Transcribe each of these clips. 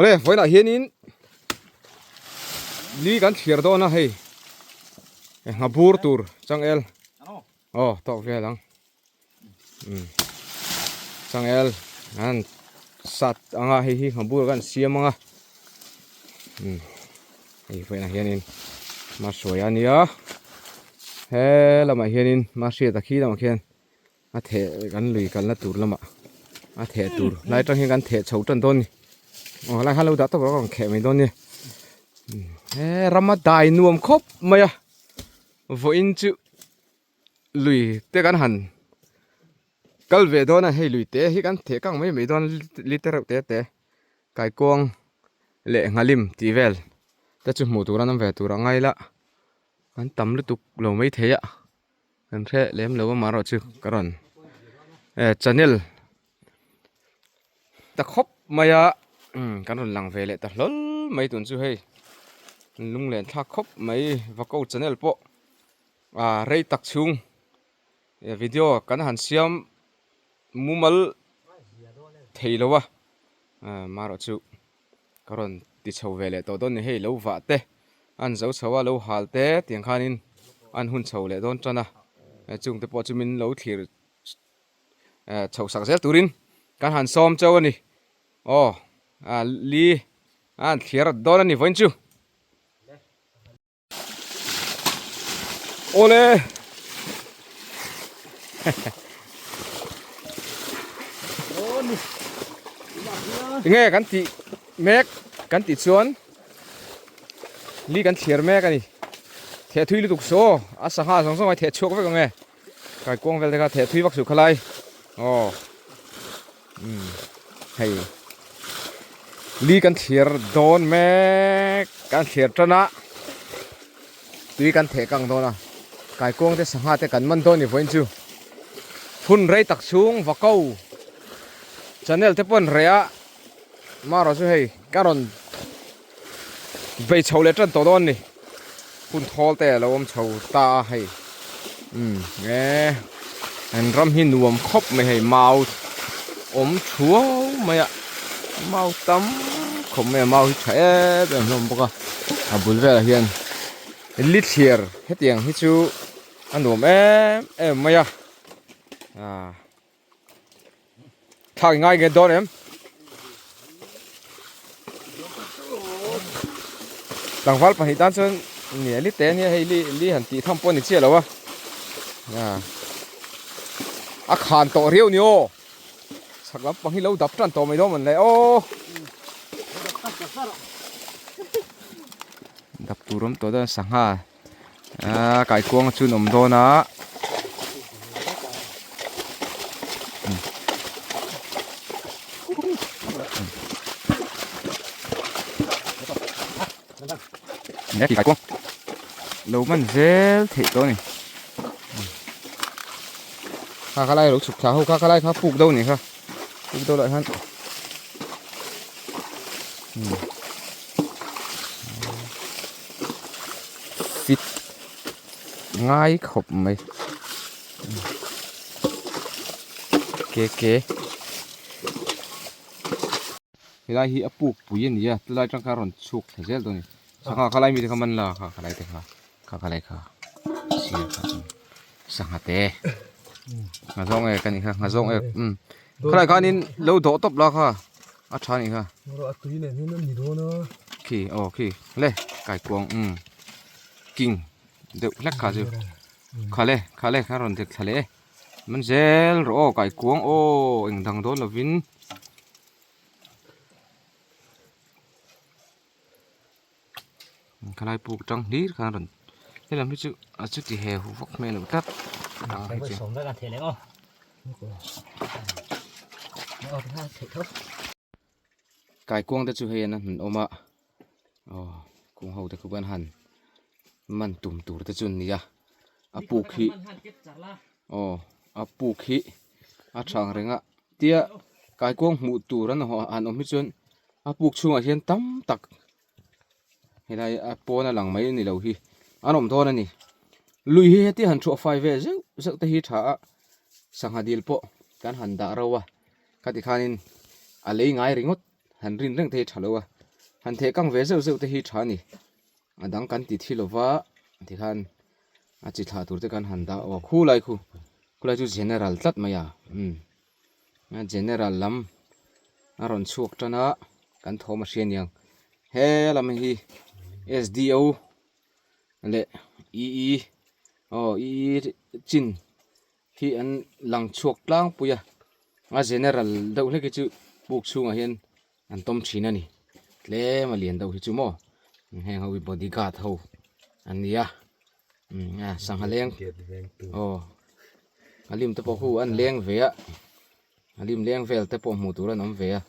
Awle vawiinah hianin li kan thlir dawn a hei nghabur tur changel aw tawk vel ang umm changel an sat anga hei hi nghabur kan siam anga umm hei vawiinah hianin hmahruai a nia he lamah hianin hmahriat a khi lamah khian. A theh kan lui kalna tur lamah a theh tur lai atang hian kan theh chho tan dawn a ni aw helai khan lo dah tawp a rawn kheh mai dawn a ni he rama dai nuam khawp mai a vawiin chu lui te kan han kal ve dawn a hei lui te hi kan theh kang mai mai dawn liter reuh te te kaikuang leh nghalim tih vel te chu hmuh tur an awm ve tur a ngai la an tam lutuk lo maithei a. Kan hre lem lo amaherawh chu ka rawn eh channel ta khawp mai a umm kan rawn lang ve leh ta hlawl mai tun chu hei lunglen thlak khawp mai vako channel pawh ah rei tak chhung eh video kan han siam mumal thei lo a amaherawh chu. Ka rawn ti chho ve leh tawh dawn ni hei lo vah te an zo chho a lo hal te tiang khanin an hun chho leh dawn tan a chung te pawh chu min lo thlir chho sak zel turin kan han sawm chauh a ni aw li a han thlir dawn a ni vawiin chu. Awle Tinge kan tih mek kan tih chuan li kan thliar mek a ni theh thui lutuk saw a sangha zawng zawng a theh chhuak vek ang e kaikuang vel te kha theh thui vak suh khalai aw umm hei li kan thlir dawn mek kan thlir tan a tui kan theh kang dawn a kaikuang te sangha te kan man dawn ni vawiin chu hun rei tak chhung va ko channel te pawh an reh a marawh chu hei ka rawn Vei chho leh tan tawh dawn a ni. Hun thawl te a lo awm chho ta a hei. Umm e an ram hi nuam khawp mai hei mau awm thuau mai a mau tam khawp mai a mau hi tha em em hlawm bawk a a bul velah hian li thliar hetiang hi chu a nuam em em mai a ah. Thlak i ngai nge dawn em? Tlangval pahnih tan chuan nia li te ania hei li li han tih tham pawh a ni chiah lo a. A khan tawh riau ni aw. Chhak lampang hi lo dap tan tawh mai dawn mawn le aw. Dap tur awm tawh dawn sangha. Aaa kaikuang chu an awm dawn a kaikuang lo man zel theih tawh a ni kha kha lai lo chhuk thla ho kha kha lai kha puk deuh a nih kha puk deuh lah hian fit ngai khawp mai ke ke helai hi a puk pui a ni a tilai atang khan a rawn chhuk thla zel dawn a ni sangha kha lai mite kha man la kha khalai te kha kha khalai kha sir kha chuan sangha te nghazawng ek a nih kha nghazawng ek umm khalai khanin lo dawh tawp la kha a tha a nih kha khi aw khi le kaikuang umm king deuh hlek kha chu khale khale kha rawn dek thla leh e man zel rawh aw kaikuang aw eng dang dawn lovin. Khalai puk tang hlir khan rawn helam hi chu a chuti he hu vak hmel lo tlat tang hi chu. Kaikuang te chu hei an han awm a aw kung ho te khu kan han man tum tur te chu an ni a a puk hi aw a puk hi a tha ang reng a tia kaikuang hmuh tur an han awm hi chuan a puk chhungah hian tam tak helai a pawn a lang mai a ni lo hi an awm dawn a ni lui hi heti han thuah fai ve zeuh zeuh te hi tha a sangha dil pawh kan han dah ro a khati khanin a lei ngai ringawt. han rin reng te hi tha lo a han theh kang ve zeuh zeuh te hi tha a ni a dang kan ti thi lova tikhan a chi thlah tur te kan han dah aw khulai khu khulai chu general tlat mai a umm general lam a rawn chhuak tan a kan thawm a hria aniang he lam hi S_D_O leh E_E aw E_E chin hi an lang chhuak tlangpui a a general deuh hlek hi chu buk chhungah hian an tawm thin a ni tlem a lian deuh hi chu maw heng ho hi body guard ho an ni a sangha leng aw a lim te pawh khu an leng ve a a lim leng vel te pawh hmuh tur an awm ve a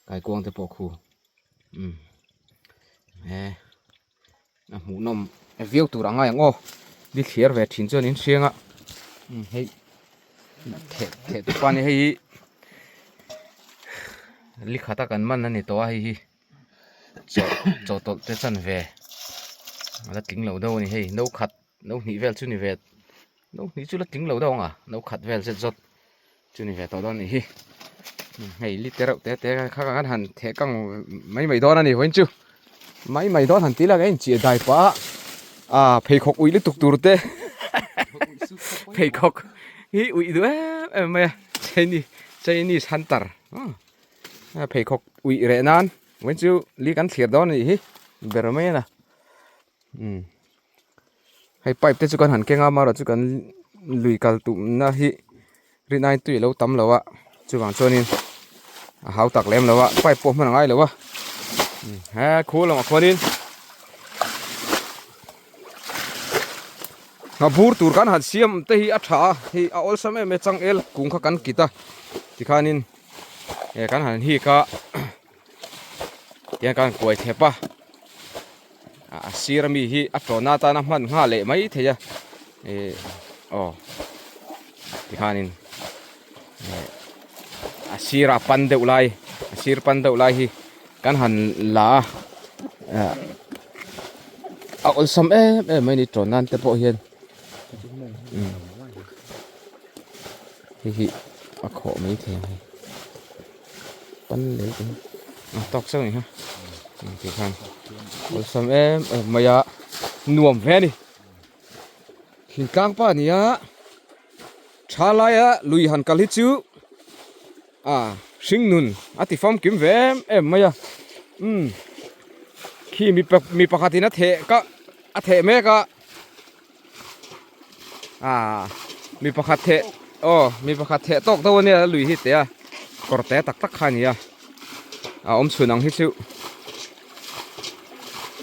kaikuang te pawh khu umm he. A hmuhnawm viau tur a ngai ang aw ni thliar ve thin chuan in hriang a hei theh theh te pawh a ni hei hi li khat a kan man a ni tawh a hei hi chaw chaw tawlh te chan ve a la tling lo deuh a ni hei no khat no hnih vel chu ni ve no hnih chu la tling lo deuh ang a no khat vel zet zawt. Chu ni ve tawh dawn nih hi hei li te reuh te te kha kan han theh kang mai mai dawn a ni vawiin chu mai mai dawn han ti la ka inchih dai pah a ah pheikhawk uih lutuk tur te pheikhawk hi uih duh em em mai a chinese chinese hunter pheikhawk uih reh nan vawiin chu li kan thlir dawn a nih hi ber mai a na. Umm hei pipe te chu kan han keng a amaherawh chu kan lui kal tumna hi rin aiin tui a lo tam lo a chuvang chuanin a hau tak lem lo a pipe pawh hman a ngai lo a he khu lamah khuanin a bur tur kan han siam te hi a tha a hei a awlsam em em a changel kung kha kan kit a tikhanin eh kan han hik a tihian kan kuai thlep a. A sir ami hi a tawna atana hman nghal leh mai thei a ih aw tikhanin eh a sirah pan deuh lai a sir pan deuh lai hi kan han la a ah a awlsam em em mai a ni tawn nan te pawh hian hei hi a khawh mai thei ang hei. Pan leh in a tawk chauh a ni ha tih khan awlsam em em mai a nuam hle a ni thingtlang pa nia tha laia lui han kal hi chu a hring nun a ti famkim ve em em mai a umm khi mipa mi pakhat in a theh ka a theh mek a. Ah mi pakhat theh aw mi pakhat theh tawk deuh ania lui hi teh a kawr te tak tak kha a ni a a awm chhun ang hi chu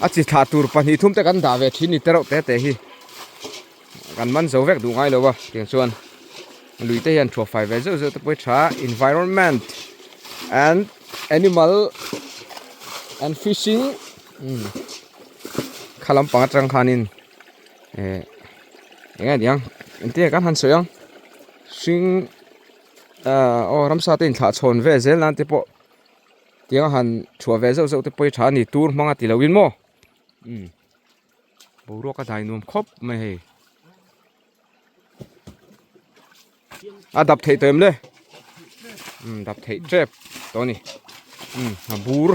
a chi thlah tur pahnih thum te kan dah ve thin ni te reuh te te hi kan man zo vek duh ngai lo a tiang chuan lui te hian thuah fai ve zeuh zeuh te pawh hi tha environment and animal and fishing umm kha lampang atang khanin. Eh eng nge niang engtin nge kan han sawi ang hring ah aw ramsa te inthlah chhawn vel zel nan te pawh tiang a han chhuah ve zeuh zeuh te pawh hi tha a ni tur hmang a ti lo in maw umm boruak a dai nuam khawp mai hei a dap theih tawh em le umm dap theih tep tawh a ni umm a bur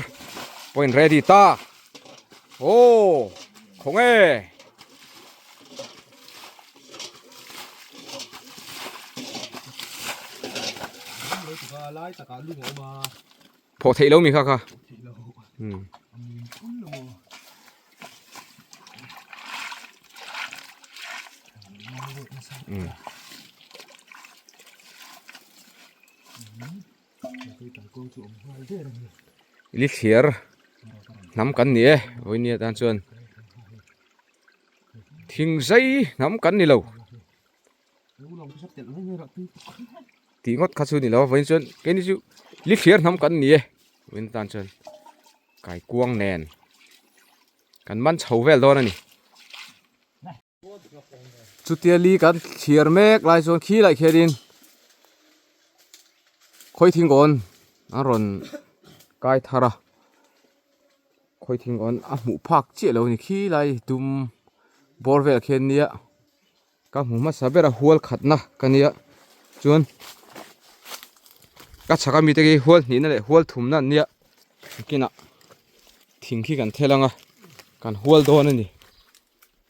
pawh in ready ta aw khawnge phawh theih lo mi kha kha umm. Li thliar hnam kan ni e vawiin atan chuan thing zai hnam kan ni lo tih ngawt kha chu ni lo vawiin chuan keini chu li thliar hnam kan ni e vawiin atan chuan kaikuang nen. Kan man chho vel dawn a ni. Chutia li kan thlir mek lai chuan khi lai khianin khawi thingkawn an rawn kai thar a khawi thingkawn a hmuh phak chiah lo a ni khi lai dum bawr vel khian nia ka hmu hmasa ber a hual khatna ka nia chuan ka chhak ami te khi hual hnihna leh hual thumna an nia. Nakinah thing khi kan thel ang a, kan hual dawn a ni.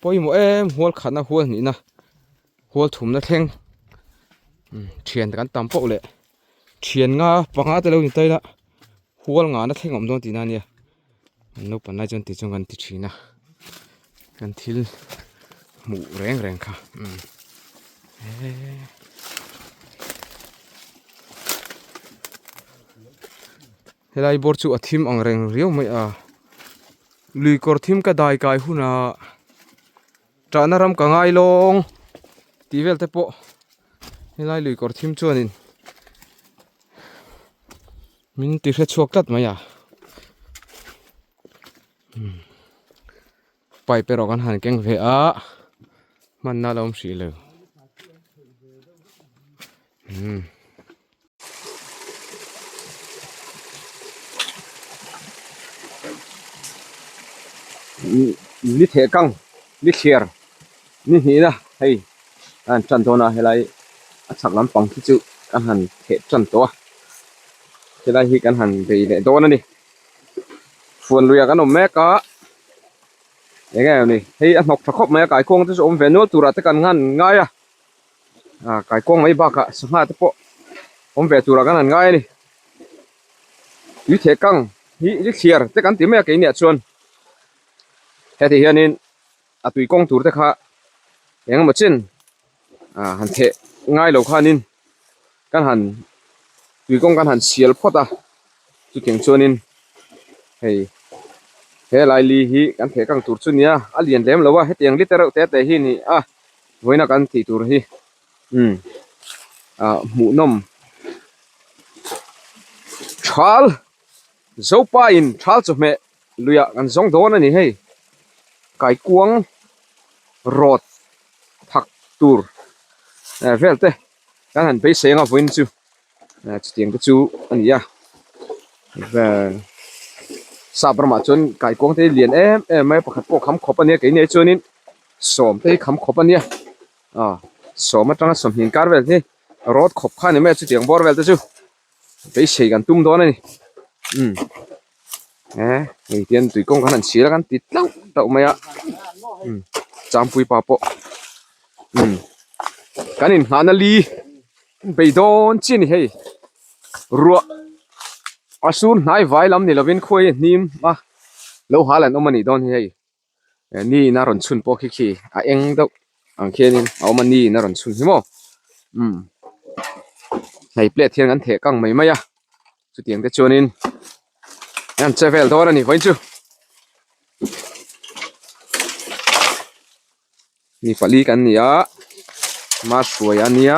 Pawimawh em hual khatna hual hnihna hual thumna thleng thian kan tam poh leh thian nga panga te lo ni ta ila hual ngana thleng awm dawn tihna a nia an naupang lai chuan ti chuan kan ti thin a kan thil hmuh reng reng kha umm helai bawr chu a thim ang reng riau mai a. Lui kawr thim ka dai kai hunah ṭahna ram ka ngai lawng tih vel te pawh helai lui kawr thim chuanin min ti hre chhuak tlat mai a pipe erawh kan han keng ve a hmanna a la awm hrih lo umm. Ni theh kang ni thliar ni hnihna hei a han tan dawn a helai a chhak lampang khi chu kan han theh tan tawh a helai hi kan han bei leh dawn a ni fuan luiah kan awm mek a eng nge ni hei a hnawk tha khawp mai a kaikuang te chu awm ve nual turah te kan ngan ngai a. Ah kaikuang mai bakah sangha te pawh awm ve turah kan han ngai a ni tui theh kang hi i thliar te kan ti mai a keiniah chuan heti hianin a tui kawng tur te kha eng emaw chin ah han theh ngai lo khanin kan han tui kawng kan han sial phawt a chutiang chuanin hei he lai li hi kan theh kang tur chu nia a lian lem lo a hetiang liter reuh te te hi a ni a. Vawiina kan tih tur hi umm ah hmuhnawm thal zopa in thal chawhmeh luiah kan zawng dawn a ni hei kaikuang rawt thak tur eh vel te kan han beisei anga vawiin chu eh chutiang te chu a ni a vel sap ramah chuan kaikuang te hi lian em em mai a pakhat pawh kham khawp a nia keini ai chuanin. Sawm te hi kham khawp a nia aw sawm atanga sawmhnih inkar vel hi rawt khawp kha a ni mai a chutiang bawr vel te chu beisei kan tum dawn a ni umm e hei hian tui kawng kan han chhir a kan ti tlauh tlauh mai a umm champui pa pawh umm kan inhnahna li bei dawn chi a ni hei ruah a sur hnai vai lam ni lovin khuai a hnim a lo hal an awm a nih dawn hi hei. Ni in a rawn chhun pawh khi khi a eng deuh ang khianin a awm a ni in a rawn chhun hi maw umm hnai plate hian kan theh kang mai mai a chutiang te chuanin an che vel dawn a ni vawiin chu mi pali kan ni a mahruai a nia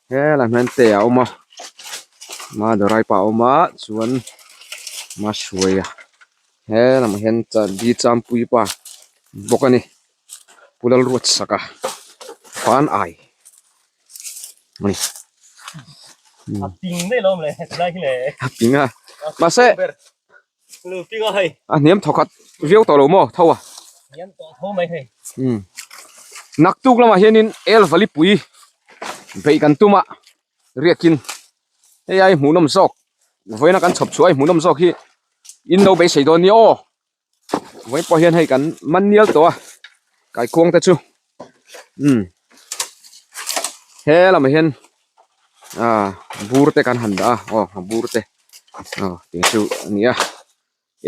helai hmel te a awm a madawrai pawh a awm a chuan mahruai a. He lamah hian di champui pa bawk a ni Pu Lalruatsaka van ai a ni A ping mai lo le helai hi le a ping a mahse lu ping a hei a hniam thawkhat viau tawh lo maw tho a hniam tawh tho mai hei um naktuk lamah hianin el vali pui beih kan tum a riakin hei ai hmuhnawm zawk vawiina kan chhawp chhuah a hmuhnawm zawk hi in lo beisei dawn nia aw vawiin pawh hian hei kan man nial tawh a kaikuang te chu umm he lamah hian ah bur te kan han dah a aw a bur te aw tih chu a ni a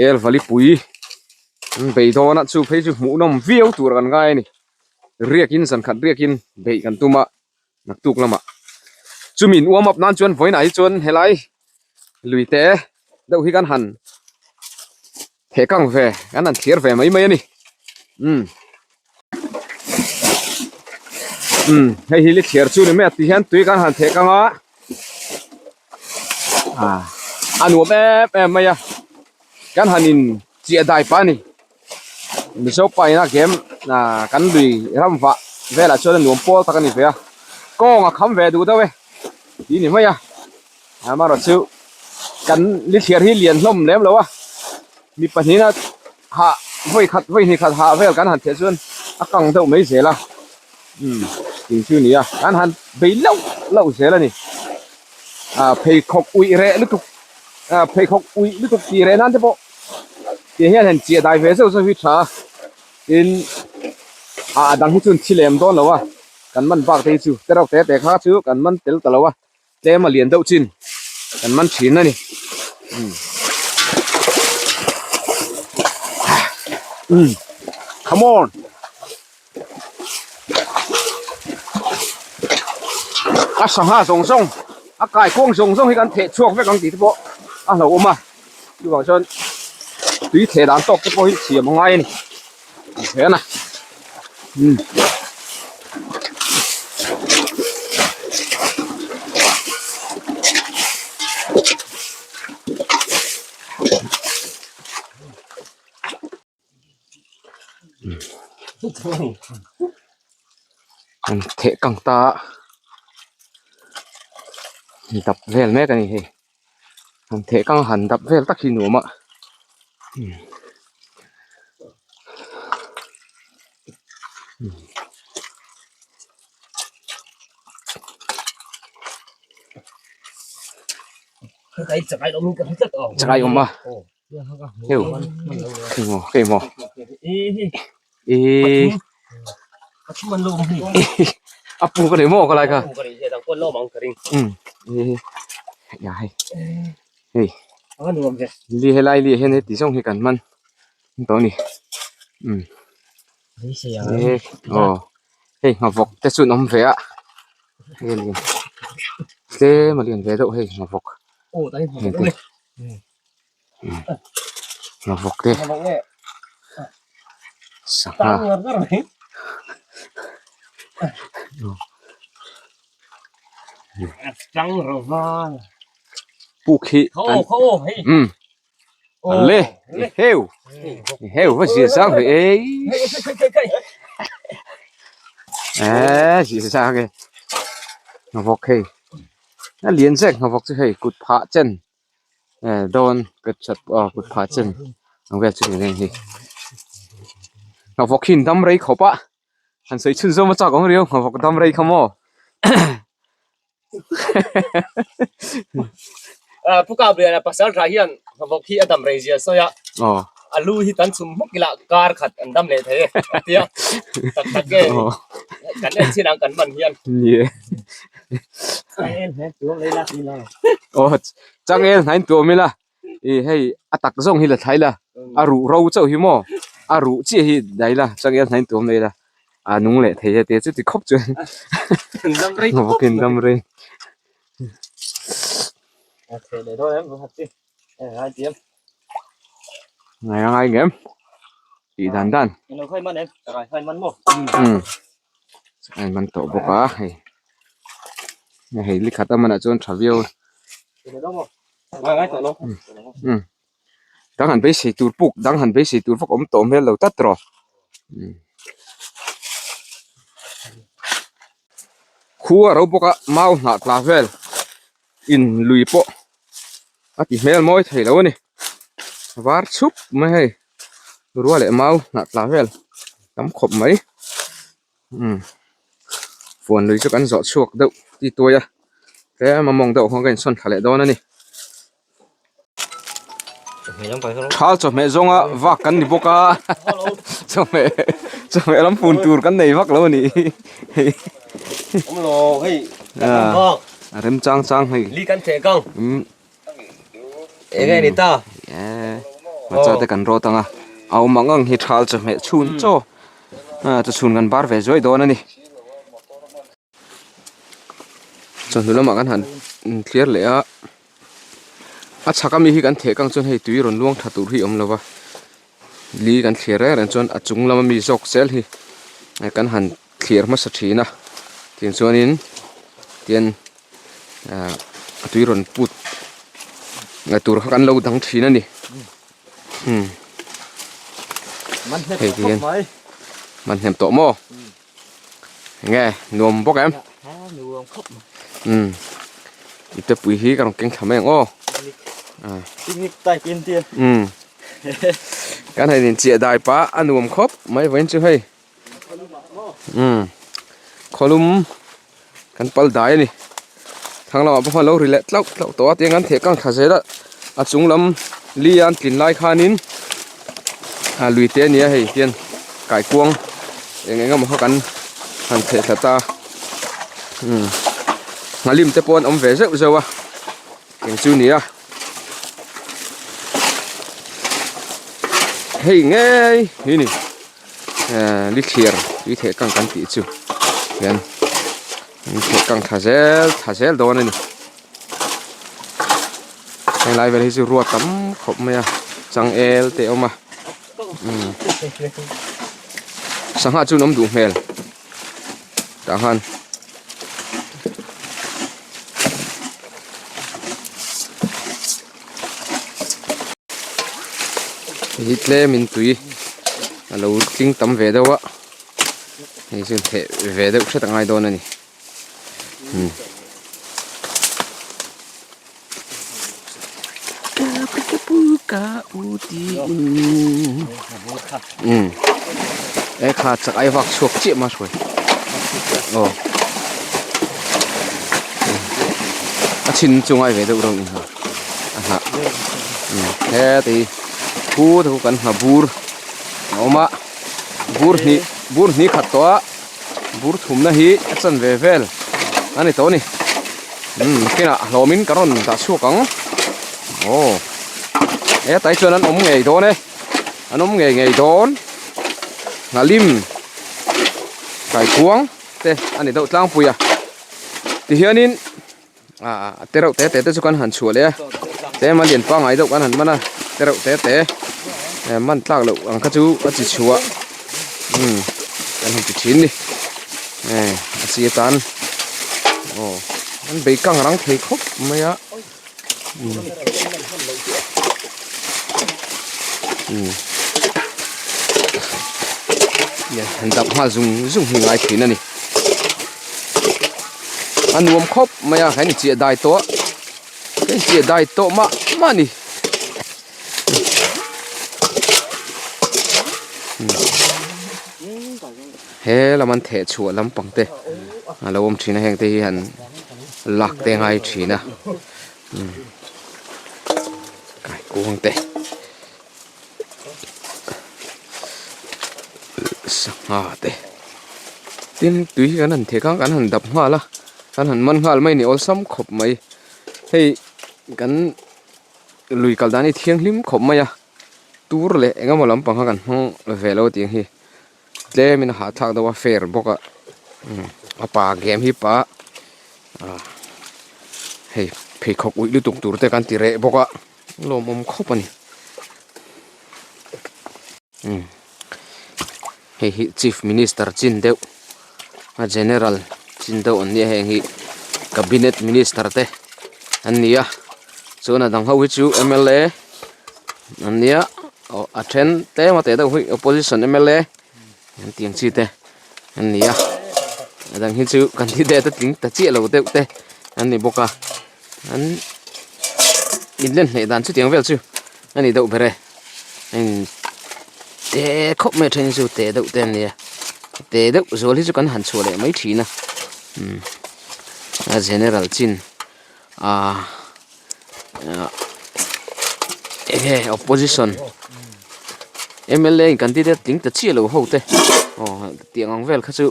el vali pui an bei dawn a chu phei chu hmuhnawm viau tur kan ngai a ni riakin zan khat riakin beih kan tum a. Naktuk lamah chumi in warm up nan chuan vawiinah hi chuan helai lui te deuh hi kan han theh kang ve kan han thlir ve mai mai a ni umm umm hei hi li thlir chu ni mai a ti hian tui kan han theh kang a ah a nuam em em mai a kan han in chiah dai pah a ni. Mizo pa ina game ah kan lui ram vah velah chuan a nuam pawl tak a ni ve a kawng a kham ve duh deuh e tih ni mai a amaherawh chu kan li thliar hi lian hlawm lem lo a mi pahnihna hah vawi khat vawi hnih khat hah vel kan han theh chuan a kang deuh mai zel a umm tih chu a ni a kan han bei lauh lauh zel a ni ah pheikhawk uih reh lutuk. Pheikhawk uih lutuk tih reh nan te pawh tiang hian han chiah dai ve zeuh zeuh hi tha a, tin ah a dang hi chu an thi lem dawn lo a, kan man bak te hi chu te reuh te te kha chu kan man tel ta lo a, tlem a lian deuh chin kan man thin a ni. Umm come on. A sangha zawng zawng a kaikuang zawng zawng hi kan theh chhuak vek ang tih te pawh a hlauhawm a chuvang chuan tui theh dan tawk te pawh hi thiam a ngai a ni hian a umm. An theh kang ta a dap vel mek a ni hei an theh kang han dap vel tak hi nuam a chakai awm a. Heu hei maw hei maw ihh a puk a ni maw ka lai kha umm ya hei hei li helai li ah hian heti zawng hi kan hman tawh a ni umm aw hei nghavawk te chu an awm ve a hei tlem a lian ve deuh hei nghavawk. Nghavawk te sangha puk hi an umm le heu heu va zir zang ve ei eh zir zang e nghavawk hei a lian zek nghavawk chu hei kut phah chen. Eh dawn ka chat aw kut phah chen ang vel chu ni reng hi nghavawk hi an dam rei khawp a han sawi chhun zawm a chak awm riau nghavawk dam rei kha maw ah pu kah liana pasal tha hian nghavawk hi a dam rei zia sawi a aw a lu hi kan chhum hmuk ila kar khat an dam leh thei e a tia tak tak nge kan en chin ang kan man hian ni e. Aw changel hnain tuam ila ih hei a tak zawng hi la thlai la a ruh ro chauh hi maw a ruh chiah hi dai la changel hnain tuam nei la a nung leh thei e tia chuti khawp chuan bawkin dam rei. Ngai a ngai ngem tih dan dan. Umm a in man tawh bawk a hei hei likhat a manah chuan tha viau a umm dang han beisei tur puk dang han beisei tur vak awm tawh hmel lo tlat rawh umm khua a ro bawk a mau hnah tla vel in lui pawh a ti hmel mawi thei lo a ni a var chhup mai hei rua leh mau hnah tla vel tam khawp mai umm fuan lui chu kan zawh chhuak deuh ti tuai a tlem a mawng deuh khan ka insawn thla leh dawn a ni. Thal chawhmeh zawnga vak kan ni bawk a chawhmeh chawhmeh lam fun tur kan nei vak lo a nih hi a rem chang chang hei li kan theh kang umm eng nge ni ta hmarcha te kan rawt ang a a awm ang ang hi thal chawhmeh chhun chaw a chhun kan bar ve zuai dawn a ni. Chawhnu lamah kan han thlir leh a a chhak ami hi kan theh kang chuan hei tui rawn luang tha tur hi a awm lo va li kan thlir reng reng chuan a chung lama mi zawk zel hi kan han thlir hmasa thin a tiang chuanin tian ah a tui rawn put tur kha kan lo dang thin a ni umm hei ti hian man hnem tawh maw. Nge nuam bawk em? Nuam khawp mai. Umm. Ite pui hi ka rawn keng thla mai ang aw. Picnic type in tia. Umm. Kan han inchiah dai pah a nuam khawp mai vawiin chu hei. Umm. Khawlum kan pal dai a ni. Thlang lamah pawh khan lo ri leh tlauh tlauh tawh a tiang an theh kang thla zel a. A chung lam li a an tlin lai khanin ah lui te a ni a hei hian kaikuang eng eng emaw kha kan han theh thla ta umm nghalim te pawh an awm ve zeuh zeuh a eng chu ni a hei ngei hi ni eh li thliar tui theh kang kan tih chu hian an theh kang thla zel thla zel dawn a ni. Henglai vel hi chu ruat tam khawp mai a changel te a awm a umm sangha chu an awm duh hmel tah khan hei hi tlem in tui a lo tling tam ve deuh a hei chu theh ve deuh hret a ngai dawn a ni. E kha chak ai vak chhuak chiah ma hruai aw a chin chu ngai ve deuh reuh ni ha a hnah heti khu te khu kan hna bur a awm a bur hnih bur hnih khat tawh a. Bur thumna hi a chan ve vel a ni tawh a ni. Umm kinah hlawmin ka rawn dah chhuak ang. Aw hetlai chuan an awm ngei dawn e. An awm ngei ngei dawn. Nghalim kaikuang te a ni deuh tlangpui a. Tihianin ah te reuh te te te chu kan han chhuah leh a. Tlem a lian pangngai deuh kan han man a te reuh te te man tlak loh ang kha chu a chi chhuah umm kan han ti thin ni eh a chi atan aw an bei kang rang thei khawp mai a umm umm han dap nghal zung zung hi ngai thin a ni. A nuam khawp mai a heng chiah dai tawh heng chiah dai tawh mah mah a ni he lam an theh chhuah lampang te a lo awm thin a heng te hi han lak te a ngai thin a kaikuang te. Sangha te tin tui hi kan han thek a kan han dap nghal a kan han man nghal mai a ni awlsam khawp mai hei kan lui kal dan hi thianghlim khawp mai a tur leh eng emaw lampang kha kan hmang ve lo tih ang hi tlem in a hahthlak deuh a fair bawk a a pa game hi pa ah hei pheikhawk uih lutuk tur te kan ti reh bawk a. Lawmawm khawp a ni. Umm hei hi chief minister chin deuh a general chin deuh an nia heng hi cabinet minister te an ni a chuan a dang ho hi chu mla an nia aw a then tlem a teh deuh hi opposition mla an tih ang chi te an ni a a dang hi chu candidate a tling ta chiah lo deuh te an ni bawk a. An inlen hneh dan chutiang vel chu a ni deuh ber e. A in te khawp mai a then hi chu te deuh te an nia. Te deuh zual hi chu kan han chhuah leh mai thin a. Umm a general chin ah enge opposition mla in candidate tling ta chiah lo ho te aw tiang ang vel kha chu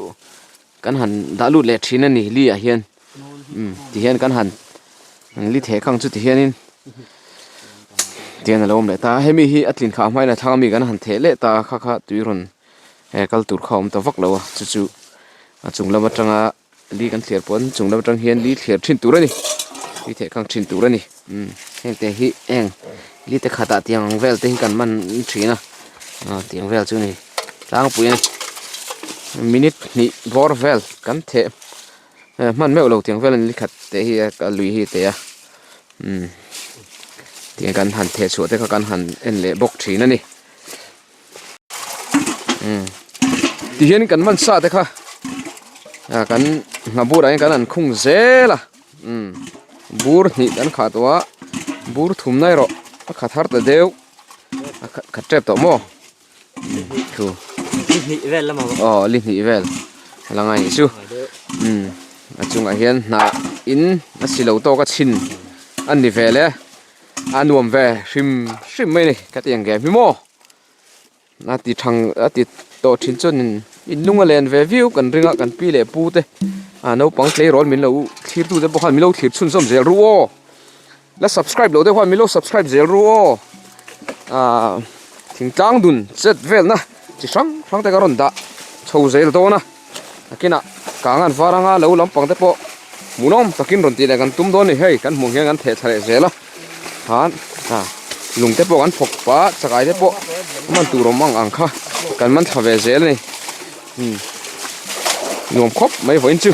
Kan han dah lut leh thin a ni li ah hian umm ti hian kan han li theh khang chu ti hianin tihian a lo awm leh ta a hemi hi a tlin khah hmain a thlang ami kan han theh leh ta a kha kha tui rawn eh kal tur kha a awm ta vak lo a chu chu a chung lam atanga li kan thliar pawn chung lam atang hian li thliar thin tur a ni li theh khang thin tur a ni umm heng te hi heng li te khatah tiang ang vel te hi kan man thin a ah tiang vel chu a ni. Tlangpui a ni. Minute hnih bawr vel kan theh hman meuh lo tiang vel a ni khat teh hi a lui hi teh a umm tiang kan han theh chhuah te kha kan han en leh bawk thin a ni umm tihian kan man sa te kha ah kan hna burah hian kan han khung zel a umm bur hnih kan khah tawh a bur thumna erawh a khat har ta deuh a khat tep tawh maw. Thu. Li hnih vel lama. Aw li hnih vel. La ngai nih chu. Um a chungah hian hnah in a si lo tawk a chhin a ni vel e. A nuam ve hrim hrim mai a ni ka ti ang game hi maw. A ti thang a ti tawh thin chuan in in lung a len ve viau kan ring a kan pi leh pu te a naupang tleirawl min lo thlir tu te pawh khan min lo thlir chhunzawm zel ru aw la subscribe loh deuh khan min lo subscribe zel ru aw ah thingtlang dun chet velna chi hrang hrang te ka rawn dah chho zel dawn a nakinah kang an var anga lo lampang te pawh hmuhnawm takin rawn tih leh kan tum dawn a ni hei kan hmuh hian kan theh thla leh zel a khan ah lung te pawh kan phawk pah a chakai te pawh man tur awm ang ang kha kan man thla ve zel a ni umm nuam khawp mai vawiin chu.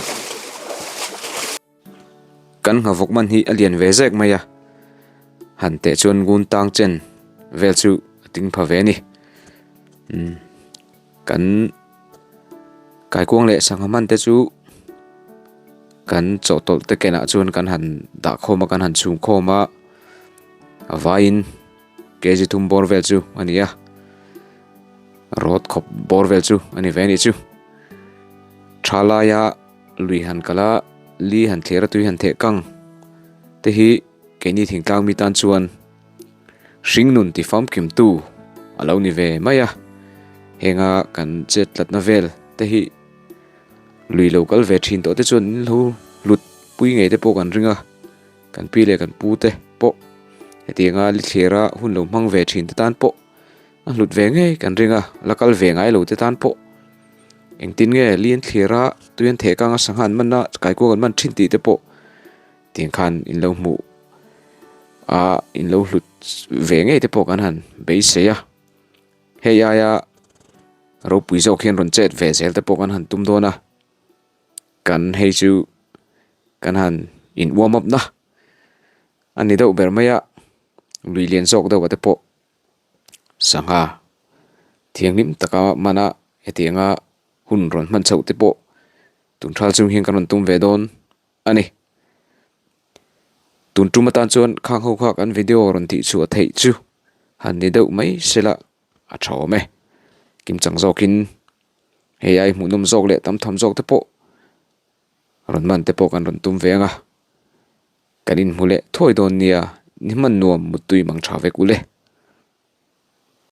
Kan nghavawk man hi a lian ve zek mai a, han teh chuan ngun tang chen vel chu a ting pha ve a ni. Umm kan kaikuang leh sangha man te chu kan chawhtawlh te kenah chuan kan han dah khawm a kan han chhung khawm a, a vaiin kg thum bawr vel chu a ni a, rawt khawp bawr vel chu a ni ve a nih chu. Tha laia. Lui han kal a, li han thler a tui han theh kang te hi keini thingtlang mi tan chuan hringnun ti famkimtu a lo ni ve mai a, henga kan chet tlatna vel te hi lui lo kal ve thin tawh te chuan in lo hlut pui ngei te pawh kan ring a, kan pi leh kan pu te pawh hetianga li thler a hun lo hmang ve thin te tan pawh a hlut ve ngei kan ring a, la kal ve ngai lo te tan pawh. Engtin nge lian thlir a tui an theh kang a sangha an man a kaikuak an man thin tih te pawh tiang khan in lo hmuh a in lo hlut ve ngei te pawh kan han beisei a hei aia ropui zawk hian rawn chet ve zel te pawh kan han tum dawn a kan hei chu kan han in warm up na a ni deuh ber mai a lui lian zawk deuh ah te pawh. Sangha thianghlim taka mana hetianga hun rawn hman chhoh te pawh tun thal chung hian kan rawn tum ve dawn a ni. Tun tum atan chuan khang ho kha kan video rawn tih chhuah theih chu han ni deuh mai sela a tha awm e. Kimchang zawkin hei ai hmuhnawm zawk leh tam tham zawk te pawh rawn man te pawh kan rawn tum ve ang a. Kan inhmu leh thuai dawn nia, ni hman nuam muttui mang tha vek u le.